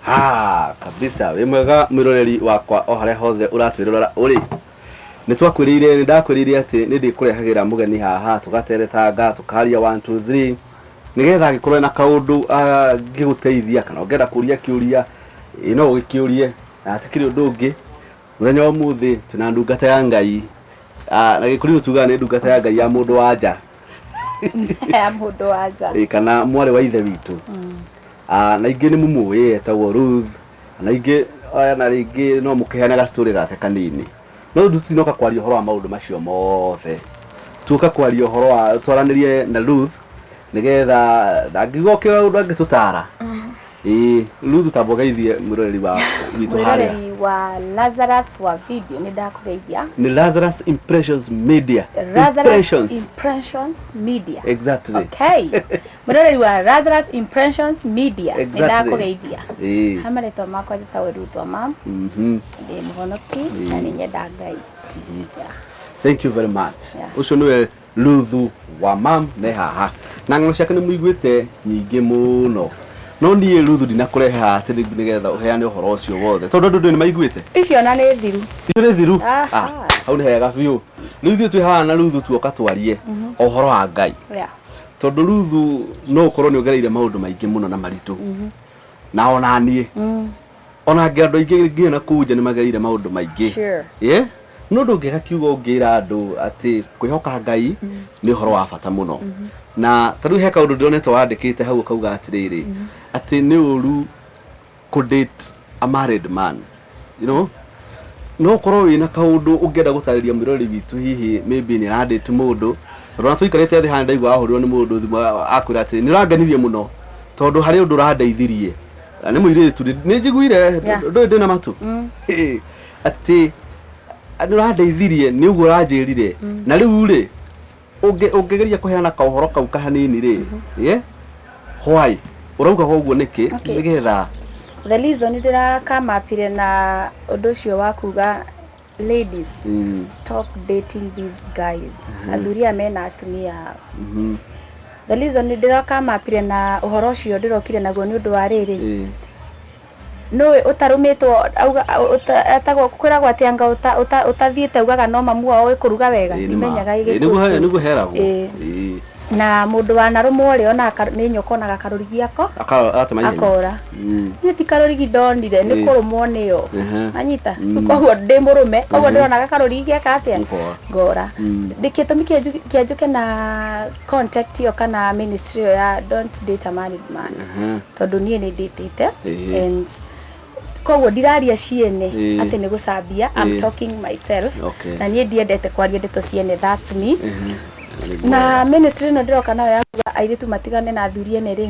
Ha, kabisa wĩ mwega mwĩroreri wakwa o harĩa hothe ũratwĩrorera ũrĩ. Nĩ twakwĩrĩire, nĩ ndakwĩrĩire atĩ nĩ ndĩkũrehagĩra mũgeni haha tũgateretanga tũkaria 1 2 3 nĩgetha angĩkorwo ena kaũndũ angĩgũteithia kana ũngĩenda kũria kĩũria, ĩ no ũgĩkĩũrie na hatikĩrĩ ũndũ ũngĩ. Mũthenya wa ũmũthĩ twĩna ndungata ya Ngai. Ah, na Gĩkũyũ tugaga nĩ ndungata ya Ngai ya mũndũ wa nja. Ya mũndũ wa nja. Ĩ, kana mwarĩ wa ithe witũ. Ah, na ingĩ nĩ mũmũĩ etagwo Ruth, na ingĩ aya na rĩngĩ no mũkĩheane gastory gake kanini. No rĩu tũtinoka kwaria ũhoro wa maũndũ macio mothe. Tuoka kwaria ũhoro wa twaranĩrie na Ruth nĩgetha ndangĩigua ũkĩ ũndũ angĩtũtara. Ĩĩ, Ruth tamba ũgeithie mwĩroreri wa witũ harĩa. Mwĩroreri wa Lazarus wa video nĩ ndakũgeithia. Nĩ Lazarus Impressions Media. Lazarus Impressions. Impressions Media. Exactly. Okay. Mwĩroreri wa Lazarus Impressions Media nĩ Exactly. ndakũgeithia. Ĩĩ. Ha marĩtwa makwa njĩtagwo Ruth wa mam. Ndĩ mũhonoki na nĩ nyenda Ngai. Yeah. Thank you very much. Yeah. Ũcio nĩwe Ruthu wa mam me haha. Na ng'ano ciake nĩ mũiguĩte nyingĩ mũno. No niĩ Ruthu ndinakũrehe haha atĩ nĩgetha ũheane ũhoro ũcio wothe. Tondũ andũ nĩ maiguĩte. Icio na nĩ thiru. Icio nĩ thiru. Aha. Ah, hau nĩ hega biũ. Rĩu ithuĩ twĩ haha na Ruthu tuoka twarie ũhoro wa Ngai. Yeah. Tondũ Ruthu no ũkorwo nĩ ũgereire maũndũ maingĩ mũno na maritũ. Na ona niĩ. Ona angĩ andũ aingĩ nginya na kũu nja nĩ magereire maũndũ maingĩ. Sure. Yeah? No ndũngĩaga kiugo ũngĩra andũ atĩ kwĩhoka Ngai nĩ ũhoro wa bata mũno. Na ta rĩu he kaũndũ ndĩronete wandĩkĩte hau ũkauga atĩrĩrĩ, atĩ nĩ ũru kũ date a married man. You know? No ũkorwo wĩna kaũndũ ũngĩenda gũtarĩria mwĩroreri witũ hihi maybe nĩ aradate mũndũ, tondũ ona tũikarĩte thĩ haha nĩndaigua wahũrĩrwo nĩ mũndũ thimũ akwĩra atĩ nĩ ũrangenirie mũno tondũ harĩ ũndũ ũrandeithirie. Na nĩ mũirĩtu nĩ njiguire ndũĩ ndĩna matũ. Atĩ nĩ ũrandeithirie nĩ ũguo ũranjĩrire na rĩu rĩ ũngĩgeria kũheana kaũhoro kau kahanini rĩ, yeah? Why ũrauga ũguo nĩkĩ? Okay. Nĩgetha The reason ndĩrakamapire na ũndũ ũcio wa kuga ladies, stop dating these guys, athuri aya mena atumia ao. The reason ndĩrakamapire na ũhoro ũcio ndĩrokire naguo nĩ ũndũ wa rĩrĩ, nũĩ ũtarũmĩtwo auga etagwo kwĩragwo atĩ anga ũtathiĩte augaga no mamu wao ũĩ kũruga wega. Ĩĩ, nĩ ma. Ndimenyaga Ĩĩ, Gĩkũyũ nĩguo kĩu. Nĩguo heragwo. Ĩĩ. Ĩĩ. Na mũndũ wanarũmwo rĩ, ona nĩ nyoka onaga karũrigi ako Agatema ihenya. Akora. Niĩ ti karũrigi ndonire, nĩ kũrũmwo nĩyo. Anyita koguo ndĩ mũrũme, koguo ndĩronaga karũrigi geka atĩa? Ngora. Ngora. Gĩtũmi kĩa njũke na contact ĩyo kana ministry ĩyo ya don't date a married man, tondũ niĩ nĩ ndĩtĩte and koguo ndiraria ciene atĩ nĩ gũcambia. I'm talking myself. Na niĩ ndiendete kwaria ndeto ciene, that's me. Na ministry ĩno ndĩroka nayo ya kuga airĩtu matigane na athuri ene rĩ,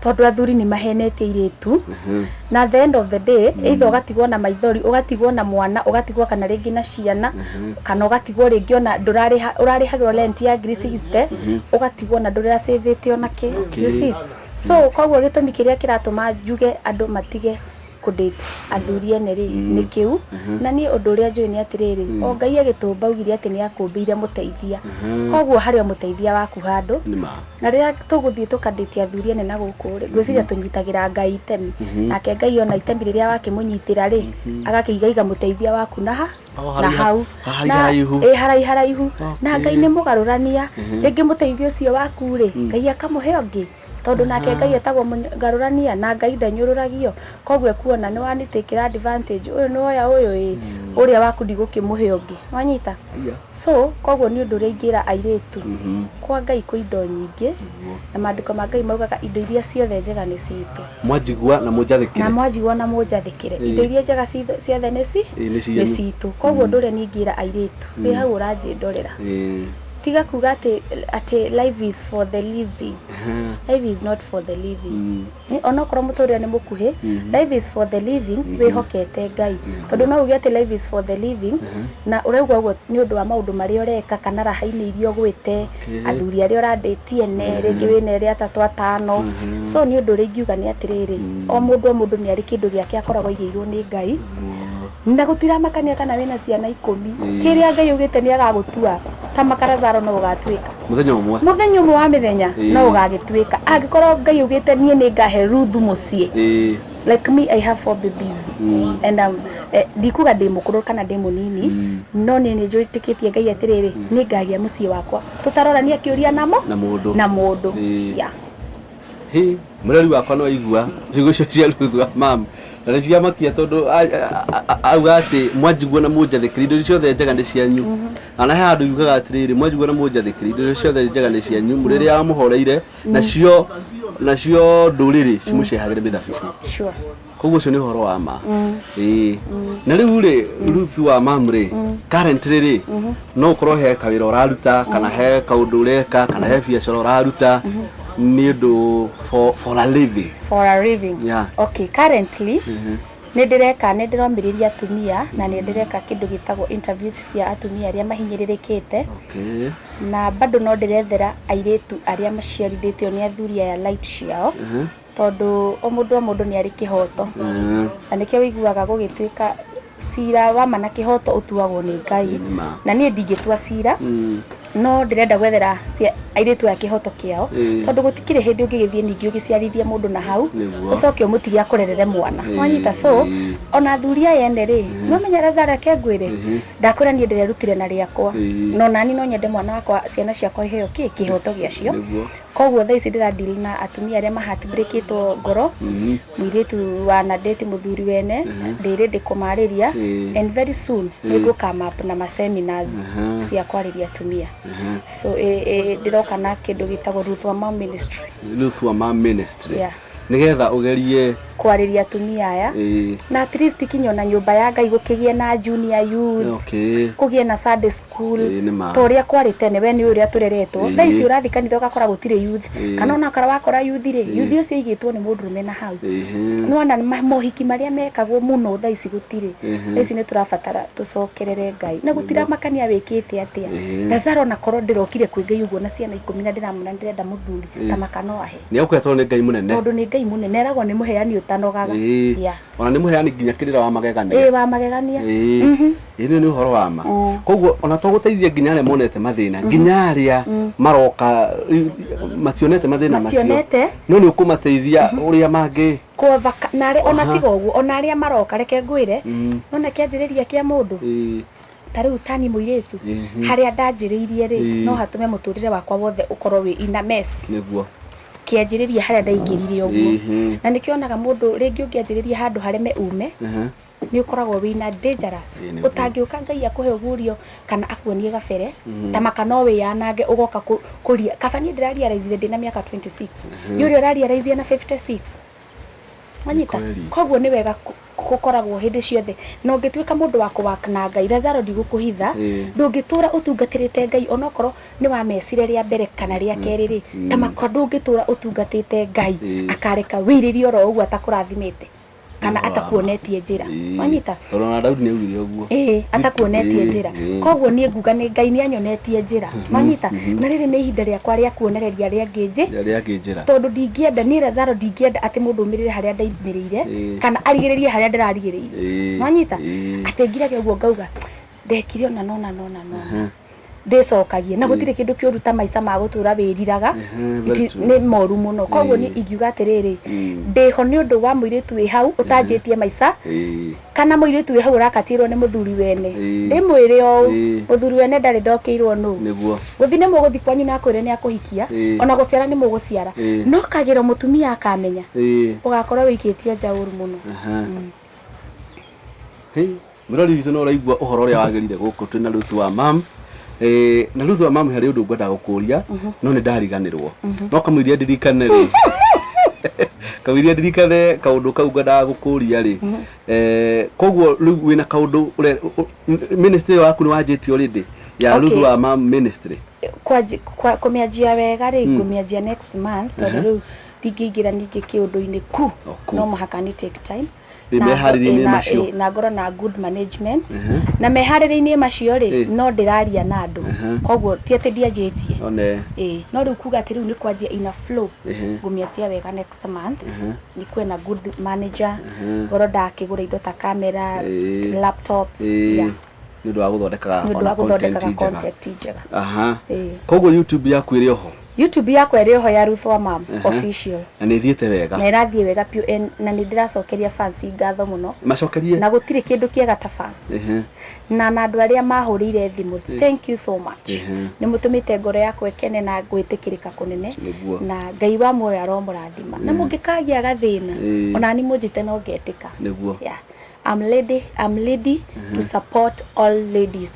tondũ athuri nĩ mahenetie airĩtu, na at the end of the day either ũgatigwo na maithori, ũgatigwo na mwana, ũgatigwo kana rĩngĩ na ciana, kana ũgatigwo rĩngĩ ona ndũrarĩha, ũrarĩhagĩrwo rent ya 60,000, ũgatigwo na ndũracĩvĩte ona kĩ. You see? So koguo gĩtũmi kĩrĩa kĩratũma njuge andũ matige kũ-date athuri ene rĩ nĩ kĩu. Na niĩ ũndũ ũrĩa njũĩ nĩ atĩrĩrĩ, o Ngai agĩtũmba augire atĩ nĩ akũmbĩire mũteithia, koguo harĩ o mũteithia waku handũ. Nĩ ma. Na rĩrĩa tũgũthiĩ tũkandĩti athuri ene na gũkũ rĩ, ngwĩciria tũnyitagĩra Ngai itemi, nake Ngai ona itemi rĩrĩa wakĩmũnyitĩra rĩ, agakĩigaiga mũteithia waku na ha Oh, na haraiha- hau haraiha haraihu. Ĩ, haraiha haraihu. Na Ngai nĩ mũgarũrania, rĩngĩ mũteithio ũcio waku rĩ, Ngai akamũhe ũngĩ, tondũ nake Ngai etagwo mũgarũrania, na Ngai ndanyũrũragio. Koguo ekuona nĩ wanĩtĩkĩra advantage ũyũ, nĩ woya ũyũ, ĩ ũrĩa waku ndigũkĩmũhe ũngĩ, wanyita. So koguo nĩ ũndũ ũrĩa ingĩra airĩtu, kwa Ngai kwĩ indo nyingĩ, na maandĩko ma Ngai maugaga indo iria ciothe njega nĩ citũ. Mwanjigua na mũnjathĩkĩre. Na mwanjigua na mũnjathĩkĩre, indo iria njega ciothe nĩ ci Ĩĩ, nĩ nĩ cianyu. citũ. Koguo ũndũ ũrĩa niĩ ingĩra airĩtu wĩ hau ũranjĩndorera, tiga kuga atĩ life is for the living. Life is not for the living. Onokorwo mũtũrĩre nĩ mũkuhĩ, life is for the living wĩhokete Ngai, tondũ no uge atĩ life is for the living na ũrauga ũguo nĩ ũndũ wa maũndũ marĩa ũreka kana raha-inĩ iria ũgwĩte, athuri arĩa ũrandĩtie ene, rĩngĩ wĩna erĩ, atatũ, atano. So nĩ ũndũ ũrĩa ingiuga nĩ atĩrĩrĩ, o mũndũ o mũndũ nĩ arĩ kĩndũ gĩake akoragwo aigĩirwo nĩ Ngai, na gũtiramakania kana wĩna ciana 10, kĩrĩa Ngai augĩte nĩ agagũtua ta makarazaro no ũgatuĩka. Mũthenya ũmwe. Mũthenya ũmwe wa mĩthenya no ũgagĩtuĩka angĩkorwo Ngai augĩte niĩ nĩ ngahe Ruthu mũciĩ. Like me, I have four babies and ndikuga ndĩ mũkũrũ kana ndĩ mũnini, no niĩ nĩ njĩtĩkĩtie Ngai atĩrĩrĩ, nĩ ngagĩa mũciĩ wakwa tũtarorania kĩũria namo Na mũndũ. Na mũndũ. Yeah. Hĩ, mũreri wakwa no aigua ciugo icio cia Ruthu wa mam na nĩ ciamakia tondũ auga atĩ mwanjigua na mũnjathĩkĩre indo ciothe njega nĩ cianyu. Ona he handũ yugaga atĩrĩrĩ, mwanjigua na mũnjathĩkĩre indo ciothe njega nĩ cianyu, mũrĩrĩaga mũhoreire, nacio ndũrĩrĩ cimũcehagĩre mĩthabibũ. Koguo ũcio nĩ ũhoro wa ma. Ĩĩ, na rĩu rĩ, Ruthu wa mam rĩ, currently rĩ, no ũkorwo he kawĩra ũraruta kana he kaũndũ ũreka kana he biacara ũraruta nĩ ũndũ for a living? For a living? Yeah. Okay, currently nĩ ndĩreka, nĩ ndĩromĩrĩria atumia na nĩ ndĩreka kĩndũ gĩtagwo interviews cia atumia arĩa mahinyĩrĩrĩkĩte. Na bado no ndĩrethera airĩtu arĩa maciarithĩtio nĩ athuri aya light ciao, tondũ o mũndũ nĩ arĩ kĩhoto, na nĩkĩo wĩiguaga gũgĩtuĩka cira wa ma na kĩhoto ũtuagwo nĩ Ngai. Nĩ ma. Na niĩ ndingĩtua cira, no ndĩrenda gwethera airĩtu aya kĩhoto kĩao, tondũ gũtikĩrĩ hĩndĩ ũngĩgĩthiĩ ningĩ ũgĩciarithie mũndũ na hau ũcoke ũmũtige akũrerere mwana. Wanyita? So ona athuri aya ene rĩ, no menya Lazaro, reke ngwĩre, ndakwĩra niĩ ndĩrerutire na rĩakwa, no nani no nyende mwana wakwa, ciana ciakwa iheo kĩ kĩhoto gĩacio. Koguo thaa ici ndĩra deal na atumia arĩa mahatibũrĩkĩtwo ngoro, mũirĩtu wana date mũthuri wene, ndĩ ready kũmarĩria. And very soon nĩ ngũ come up na ma seminars cia kwarĩria atumia. So ndĩroka na kĩndũ gĩtagwo Ruth wa Mom Ministry. Ruth wa Mam Ministry. Yeah. Nĩgetha ũgerie kwarĩria atumia aya, na at least kinya ona nyũmba ya Ngai gũkĩgĩe na junior youth, kũgĩe na Sunday school, Ĩĩ, nĩ ma. Ta ũrĩa kwarĩ tene. We nĩ ũrĩa tũreretwo. Thaa ici ũrathiĩ kanitha ũgakora gũtirĩ youth, kana ona wakora wakora youth rĩ, youth ũcio aigĩtwo nĩ mũndũrũme na hau. Nĩwona mohiki marĩa mekagwo mũno thaa ici gũtirĩ. Thaa ici nĩ tũrabatara tũcokerere Ngai na gũtiramakania wĩkĩte atĩa. Lazaro, ona korwo ndĩrokire kwĩ Ngai ũguo na ciana 10 na ndĩramwĩra ndĩrenda mũthuri, ta maka no ahe. Nĩ egũkũhe tondũ nĩ Ngai mũnene. Tondũ nĩ Ngai mũnene, eragwo nĩ mũheani ũtanogaga. Yeah. Ona nĩ mũheani nginya kĩrĩra wa magegania. Ĩĩ, wa magegania. Ĩĩ, nĩ ũhoro wa ma. Koguo ona to gũteithia nginya arĩa monete mathĩna, nginya arĩa maroka mationete mathĩna macio, Mationete. no nĩ ũkũmateithia ũrĩa mangĩ Kuova na arĩa ona tiga ũguo, ona arĩa maroka, reke ngwĩre, nona kĩanjĩrĩria kĩa mũndũ, ta rĩu tani mũirĩtu, harĩa ndanjĩrĩirie rĩ, no hatũme mũtũrĩre wakwa wothe ũkorwo wĩ in a mess. Kĩanjĩrĩria harĩa ndaingĩrire ũguo, na nĩkĩo onaga mũndũ rĩngĩ ũngĩanjĩrĩria handũ hareme ume, nĩ ũkoragwo wĩna dangerous. Nĩguo. Ũtangĩũka Ngai akũhe ũgurio kana akuonie gabere, ta maka no wĩyanange ũgoka kũria kaba. Niĩ ndĩrarealizire ndĩna mĩaka 26, nĩ ũrĩa ũrarealize na 56, wanyita? Kweli. Koguo nĩ wega gũkoragwo hĩndĩ ciothe na ũngĩtuĩka mũndũ wa kũwak na Ngai. Lazaro, ndigũkũhitha, ndũngĩtũra ũtungatĩrĩte Ngai onokorwo nĩ wamecire rĩa mbere kana rĩa kerĩ rĩ, ta makwa ndũngĩtũra ũtungatĩte Ngai akareka wĩirĩrie oro ũguo atakũrathimĩte kana Nĩ wa ma. atakuonetie njĩra. Wanyita? Tondũ ona Daudi nĩ augire ũguo. Ĩĩ, atakuonetie njĩra. Koguo niĩ nguga nĩ Ngai nĩ anyonetie njĩra, wanyita? Na rĩrĩ nĩ ihinda rĩakwa rĩa kuonereria arĩa angĩ Rĩa kĩnjĩra. Tondũ ndingĩenda niĩ Lazaro, ndingĩenda atĩ mũndũ ũmĩrĩre harĩa ndaimĩrĩire kana arigĩrĩrie harĩa ndĩrarigĩrĩirie. Wanyita? Atĩ ngirage ũguo ngauga ndekire ona nona nona nona ndĩcokagie na gũtirĩ kĩndũ kĩũru ta maica ma gũtũra wĩriraga. Very true. Nĩ moru mũno. Koguo niĩ ingiuga atĩrĩrĩ, ndĩho nĩ ũndũ wa mũirĩtu wĩ hau ũtanjĩtie maica, kana mũirĩtu wĩ hau ũrakatĩrwo nĩ mũthuri wene. Ndĩmwĩre ũũ, mũthuri wene ndarĩ ndokĩirwo nũ. Gũthi nĩ mũgũthi kwanyu na akwĩre nĩ akũhikia, ona gũciara nĩ mũgũciara, no kagĩro mũtumia akamenya, ũgakorwo wĩikĩtio nja ũru mũno. Hey, mũrori witũ, no ũraigua ũhoro ũrĩa wagĩrire gũkũ twĩna Ruth wa Mam. Na Ruth wa Mam, harĩ ũndũ ngwendaga gũkũria no nĩ ndariganĩrwo, no kamũiria ndirikane rĩ, kamũiria ndirikane kaũndũ kau ngwendaga gũkũria rĩ, koguo rĩu wĩna kaũndũ ministry ĩyo yaku nĩ wanjĩtie already ya Ruth wa Mam Ministry? Kũmĩanjia wega rĩ, ngũmĩanjia next month, tondũ rĩu ndingĩingĩra ningĩ kĩũndũ-inĩ ku. O ku. No mũhaka ni take time. Rĩ, meharĩria-inĩ macio. Na ngorwo na good management na meharĩria-inĩ macio rĩ, no ndĩraria na andũ, koguo ti atĩ ndianjĩtie. One. Ĩĩ, no rĩu kuga atĩ rĩu nĩ kwanjia ina flow, ngũmĩanjia wega next month, nikuwe na good manager, ngorwo ndakĩgũra indo ta camera, laptops. Yeah. Nĩ ũndũ wa gũthondekaga nĩ ũndũ ona wa gũthondekaga content njega. content njega. Aha. Ĩĩ. Koguo YouTube yaku ĩrĩ oho? YouTube yakwa ĩrĩ oho ya Ruth wa Mam Official. Na nĩ ĩthiĩte wega? Na ĩrathiĩ wega piũ, na nĩ ndĩracokeria fans ngatho mũno. Macokerie. Na gũtirĩ kĩndũ kĩega ta fans. Na andũ arĩa mahũrĩire thimũ, thank you so much. Nĩ mũtũmĩte ngoro yakwa ĩkene na gwĩtĩkĩrĩka kũnene. Na Ngai wa muoyo aromũrathima. Na mũngĩkagĩa gathĩna, ona ni mũnjĩte no ngetĩka. Yeah. I'm ready to support all ladies.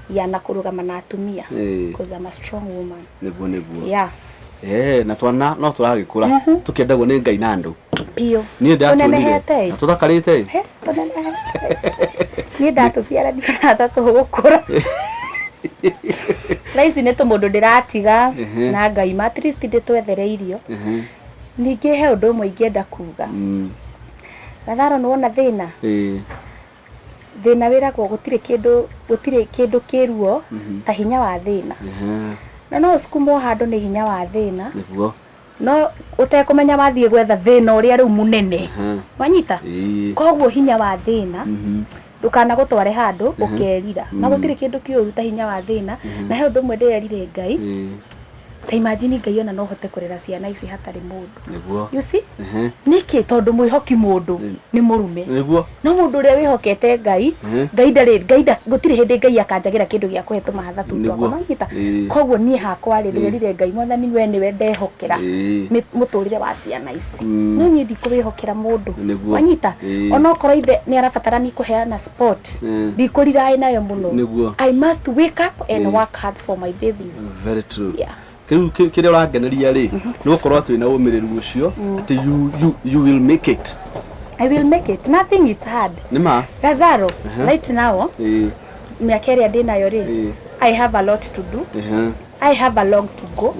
Yeah, na kũrũgama na atumia. Because I'm a strong woman. Nĩguo, nĩguo. Yeah. Na twana no tũragĩkũra tũkĩendagwo nĩ Ngai na andũ. Piũ. Niĩ ndatuonire. Tũnenehete. Na tũthakarĩte. He, tũnenehete. Niĩ ndatũciara ndionaga ta tũgũkũra. Thaa ici nĩ tũmũndũ ndĩratiga na ngaima, at least ndĩtwethere irio. Ningĩ he ũndũ ũmwe ingĩenda kuga. Gatharo, nĩ wona thĩna? Thĩna wĩragwo gũtirĩ kĩndũ kĩruo ta hinya wa thĩna. Na no ũsukumwo handũ nĩ hinya wa thĩna. No ũtekũmenya wathiĩ gwetha thĩna ũrĩa rĩu mũnene. Wanyita? Koguo hinya wa thĩna ndũkanagũtware handũ ũkerira. Na gũtirĩ kĩndũ kĩũru ta hinya wa thĩna. Na he ũndũ ũmwe ndĩrerire Ngai. Ta imagine Ngai ona no hote kũrera ciana ici hatarĩ mũndũ. You see? Nĩkĩ? Tondũ mwĩhoki mũndũ nĩ mũrume. No mũndũ ũrĩa wĩhokete Ngai, Ngai ndarĩ Ngai nda gũtirĩ hĩndĩ Ngai akanjagĩra kĩndũ gĩa kũhe tũmahatha tũu twakwa. Nĩwanyita? Koguo niĩ hakwa rĩ, ndĩrerire Ngai, Mwathani, we nĩwe ndehokera mũtũrĩre wa ciana ici. No niĩ ndikũwĩhokera mũndũ. Wanyita? Onokorwo ithe nĩ arabatarani kũheana sport, ndikũriraĩ nayo mũno. I must wake up and work hard for my babies. Very true. Yeah. Kĩu kĩrĩa ũrangeneria rĩ, nĩ gũkorwo atĩ wĩna ũmĩrĩru ũcio atĩ you will make it. I will make it. Nothing is hard. Nĩ ma. Lazaro, right now, mĩaka ĩrĩa ndĩnayo rĩ, I have a lot to do. I have a long to go.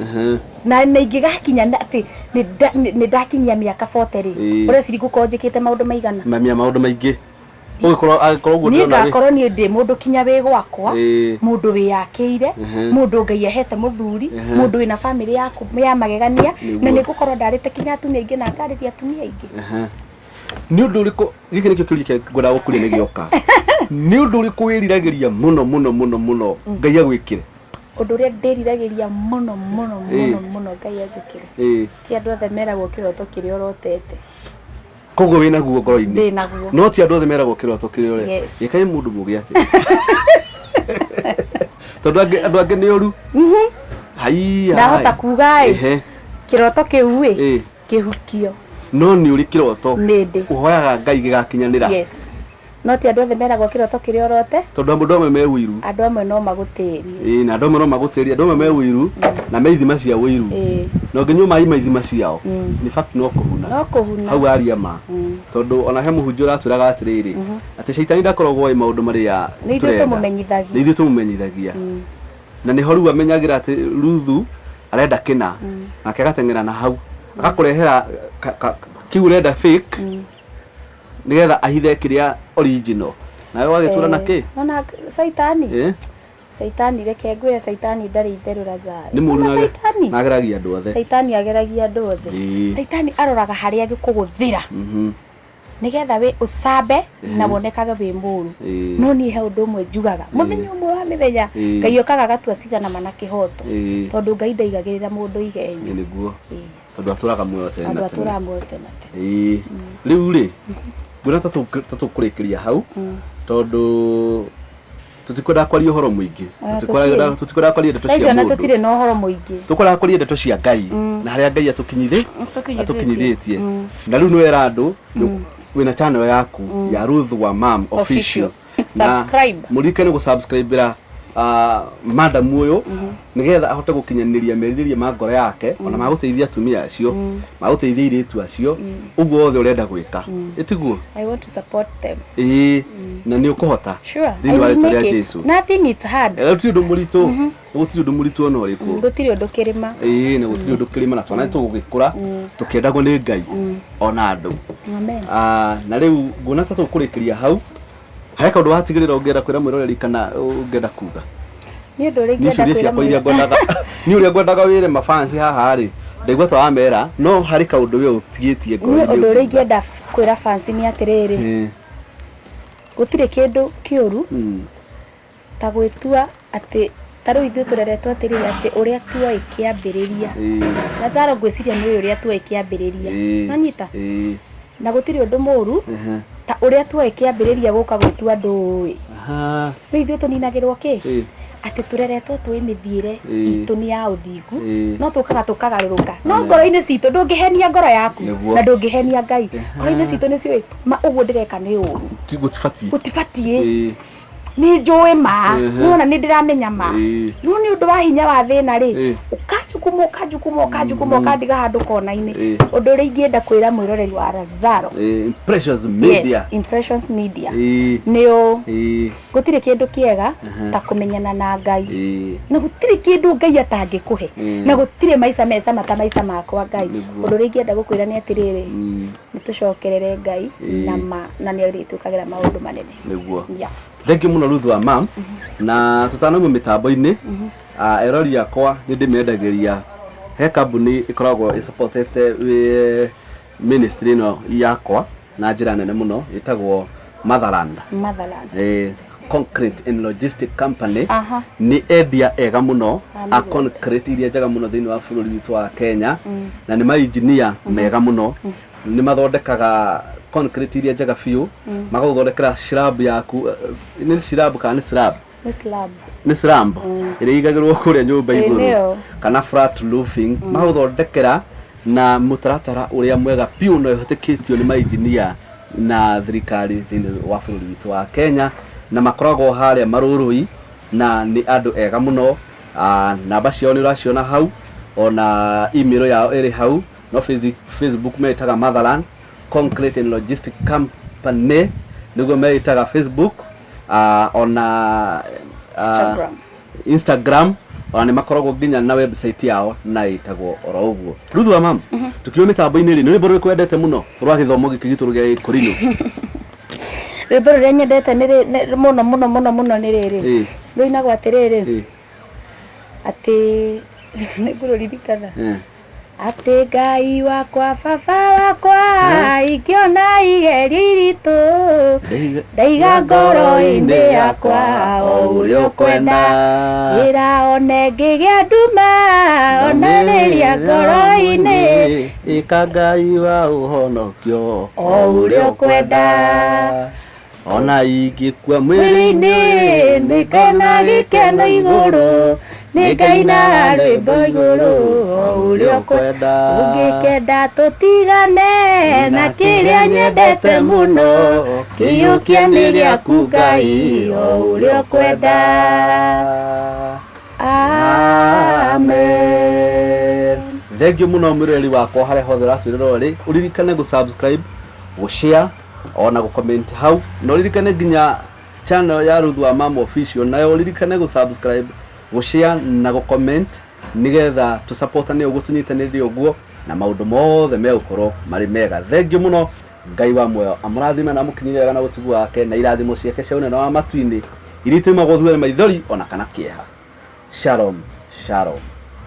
Na ingĩgakinya na atĩ nĩ ndakinyia mĩaka 40 rĩ, ũreciria ngũkorwo njĩkĩte maũndũ maigana? Mamia maũndũ maingĩ ũgĩkorwo angĩkorwo ũguo Niĩ ndĩrona rĩ. Ngakorwo niĩ ndĩ mũndũ kinya wĩ gwakwa, mũndũ wĩyakĩire, mũndũ Ngai ahete mũthuri, mũndũ wĩna bamĩrĩ yaku ya magegania, na nĩ ngũkorwo ndarĩte kinya atumia aingĩ na ngarĩria atumia aingĩ. Nĩ ũndũ ũrĩkũ, gĩkĩ nĩkĩo kĩũria kĩrĩa ngwendaga gũkũria nĩ gĩoka, nĩ ũndũ ũrĩkũ wĩriragĩria mũno mũno mũno mũno Ngai agwĩkĩre? Ũndũ ũrĩa ndĩriragĩria mũno mũno mũno mũno Ngai anjĩkĩre, ti andũ othe meragwo kĩroto kĩrĩa ũrotete. Koguo wĩna guo ngoro-inĩ? Ndĩ naguo. No ti andũ othe meragwo kĩroto kĩrĩa ũrĩa. Yes. Gĩkaĩ mũndũ mũgĩ atĩ tondũ andũ angĩ nĩ ũru haiya. Ndahota kuga ĩ, kĩroto kĩu ĩ, kĩhukio. No nĩ ũrĩ kĩroto Nĩ ndĩ. ũhoyaga Ngai gĩgakinyanĩra? Yes, no ti andũ othe meragwo kĩroto kĩrĩa ũrote. Tondũ andũ amwe me ũiru. Andũ amwe no magũtĩrie. Ĩĩ, na andũ amwe no magũtĩrie, andũ amwe me ũiru na me ithima cia ũiru, na ũngĩnyua maĩ ma ithima ciao, in fact no kũhuna. No kũhuna. Hau aria ma, tondũ ona he mũhunjia ũratwĩraga atĩrĩrĩ, atĩ caitani ndakoragwo oĩ maũndũ marĩa Nĩ ithuĩ tũrenda. tũmũmenyithagia. Nĩ ithuĩ tũmũmenyithagia, na nĩho rĩu amenyagĩra atĩ Ruthu arenda kĩna, nake agateng'era na hau agakũrehera kĩu ũrenda fake, nĩgetha ahithe kĩrĩa original, nawe wagĩtura na kĩ. Nona caitani. Caitani, reke ngwĩre, caitani ndarĩ itherũ, Lazaro. Nĩ mũru. Ona caitani, na ageragia andũ othe. Caitani ageragia andũ othe. Caitani aroraga harĩa agĩkũgũthĩra nĩgetha wĩ ũcambe na wonekage wĩ mũru. No niĩ he ũndũ ũmwe njugaga, mũthenya ũmwe wa mĩthenya Ngai okaga agatua cira na ma na kĩhoto, tondũ Ngai ndaigagĩrĩra mũndũ igenyo. Nĩguo, tondũ atũraga muoyo tene Andũ na tene. Atũraga muoyo tene na tene. Rĩu rĩ, nguona ta tũkũrĩkĩria hau, tondũ tũtikwendaga kwaria ũhoro mũingĩ. Ah, Tũtikwendaga tũtirĩ. Tũtikwendaga kwaria ndeto Thaa cia icio ona mũndũ. Tũtirĩ na ũhoro mũingĩ. Tũkwendaga kwaria ndeto cia Ngai na harĩa Ngai atũkinyithĩ Atũkinyithĩtie. Atũkinyithĩtie. Na rĩu nĩ wera andũ wĩna channel yaku ya Ruth wa Mam Official. Official. Subscribe. Mũririkane gũsubscribera madam ũyũ, nĩgetha ahote gũkinyanĩria merirĩria ma ngoro yake, ona ma gũteithia atumia acio, ma gũteithia airĩtu acio, ũguo wothe ũrenda gwĩka, ĩtiguo? I want to support them. Ĩĩ, na nĩ ũkũhota Sure. thĩinĩ I wa will rĩtwa rĩa make it. Jesu. Nothing is hard. Gũtirĩ ũndũ mũritũ, gũtirĩ ũndũ mũritũ ona ũrĩkũ. Gũtirĩ ũndũ kĩrĩma. Ĩĩ, na gũtirĩ ũndũ kĩrĩma, na twana tũgũgĩkũra tũkĩendagwo nĩ Ngai ona andũ. Amen. Ah, na rĩu nguona ta tũkũrĩkĩria hau. He kaũndũ watigĩrĩra ũngĩenda kwĩra mwĩroreri kana ũngĩenda kuga? Nĩ ũndũ ũrĩa Niĩ ingĩenda ciũria kwĩra ciakwa iria ngwendaga, niĩ ũrĩa ngwendaga wĩre mafansi haha rĩ, ndaigua ta wamera, no harĩ kaũndũ we ũtigĩtie Niĩ ngoro-inĩ ũndũ ũrĩa ũngiuga. ingĩenda kwĩra fans nĩ atĩrĩrĩ, gũtirĩ kĩndũ kĩũru. Ta gwĩtua atĩ ta rĩu ithuĩ tũreretwo atĩrĩrĩ atĩ ũrĩa tuoĩ kĩambĩrĩria. Lazaro ngwĩciria nĩ ũĩ ũrĩa tuoĩ kĩambĩrĩria. Nonyita? Na gũtirĩ ũndũ mũru ta ũrĩa tuoĩ kĩambĩrĩria gũka gwĩtua ndũĩ. Rĩu ithuĩ tũninagĩrwo kĩ? Atĩ tũreretwo tũĩ mĩthiĩre itũ nĩ ya ũthingu, no tũkaga tũkagarũrũka. No ngoro-inĩ citũ ndũngĩhenia ngoro yaku na ndũngĩhenia Ngai. Ngoro-inĩ citũ nĩ ciũĩ ma ũguo ndĩreka nĩ ũru. Gũtibatiĩ. Gũtibatiĩ. Nĩ njũĩ ma, nĩwona nĩ ndĩramenya ma. No nĩ ũndũ wa hinya wa thĩna rĩ, ũkanjukuma ũkanjukuma ũkanjukuma ũkandiga handũ kona-inĩ. Ũndũ ũrĩa ingĩenda kwĩra mwĩroreri wa Lazaro. Impressions Media. Yes, Impressions Media. Nĩ ũũ. Gũtirĩ kĩndũ kĩega ta kũmenyana na Ngai. Na gũtirĩ kĩndũ Ngai atangĩkũhe. Na gũtirĩ maica me cama ta maica makwa Ngai. Ũndũ ũrĩa ingĩenda gũkwĩra nĩ atĩrĩrĩ, nĩ tũcokerere Ngai na ma na nĩ arĩtwĩkagĩra maũndũ manene. Nĩguo. Yeah. Thank you mũno Ruth wa mam. Na tũtanauma mĩtambo-inĩ, erori akwa nĩ ndĩmendagĩria he kambuni ĩkoragwo ĩsupportete ministry ĩno yakwa na njĩra nene mũno ĩtagwo Motherland. Motherland. Concrete and Logistic Company. Nĩ endia ega mũno a concrete iria njega mũno thĩinĩ wa bũrũri witũ wa Kenya, na nĩ mainjinia mega mũno. Nĩ mathondekaga concrete iria njega biũ, magagũthondekera slab yaku. Nĩ slab kana nĩ slab? Nĩ slab. Nĩ slab ĩrĩa ĩigagĩrwo kũrĩa nyũmba igũrũ kana flat roofing, magagũthondekera na mũtaratara ũrĩa mwega biũ na ũhetũkĩtio nĩ mainjinia na thirikari thĩinĩ wa bũrũri witũ wa Kenya, na makoragwo harĩa Marũrũi na nĩ andũ ega mũno. Namba ciao nĩ ũraciona hau, ona email yao ĩrĩ hau, no Facebook metaga Motherland Concrete and Logistic Company nĩguo meĩtaga Facebook, ona Instagram. Instagram, ona nĩ makoragwo nginya na website yao na ĩtagwo oro ũguo. Ruth wa mam, tukiuma mĩtambo-inĩ rĩ, nĩ rwĩmbo rũrĩkũ wendete mũno rwa gĩthomo gĩkĩ gitũ gĩa Gĩkũrinũ? Rwĩmbo rũrĩa nyendete nĩ mũno mũno mũno mũno nĩ rĩrĩ. Rũinagwo atĩrĩrĩ, atĩ nĩ ngũrũririkana. Atĩ Ngai wakwa baba wakwa ingĩona igerio iritũ ndaiga ngoro-inĩ yakwa o ũrĩa ũkwenda, njĩra one ngĩgĩa nduma onanĩria ngoro-inĩ, ĩka Ngai wa ũhonokio o ũrĩa ũkwenda, ona ingĩkua mwĩrĩ-inĩ nĩngona gĩkeno igũrũ, nĩngaina rwĩmbo igũrũ o ũrĩa ũkwenda, ũngĩkenda tũtigane na kĩrĩa nyendete mũno, kĩiyũkia nĩ gĩaku Ngai o ũrĩa ũkwenda. Amen. Thank you mũno mwĩroreri wakwa harĩa hothe ũratwĩrora ũrĩ, ũririkane gũ subscribe, gũ share ona gũ comment hau, na ũririkane nginya channel ya Ruth wa Mama Official, nayo ũririkane gũ subscribe, gũ share na gũ comment, nigetha tũsupportane ũguo, tũnyitanĩre ũguo, na maũndũ mothe megũkorwo marĩ mega. Thank you mũno. Ngai wa muoyo amũrathime na amũkinyĩre wega na ũtugu wake na irathimo ciake cia ũnene wa matu-inĩ iria ituimagwo thutha nĩ maithori ona kana kĩeha. Shalom, shalom.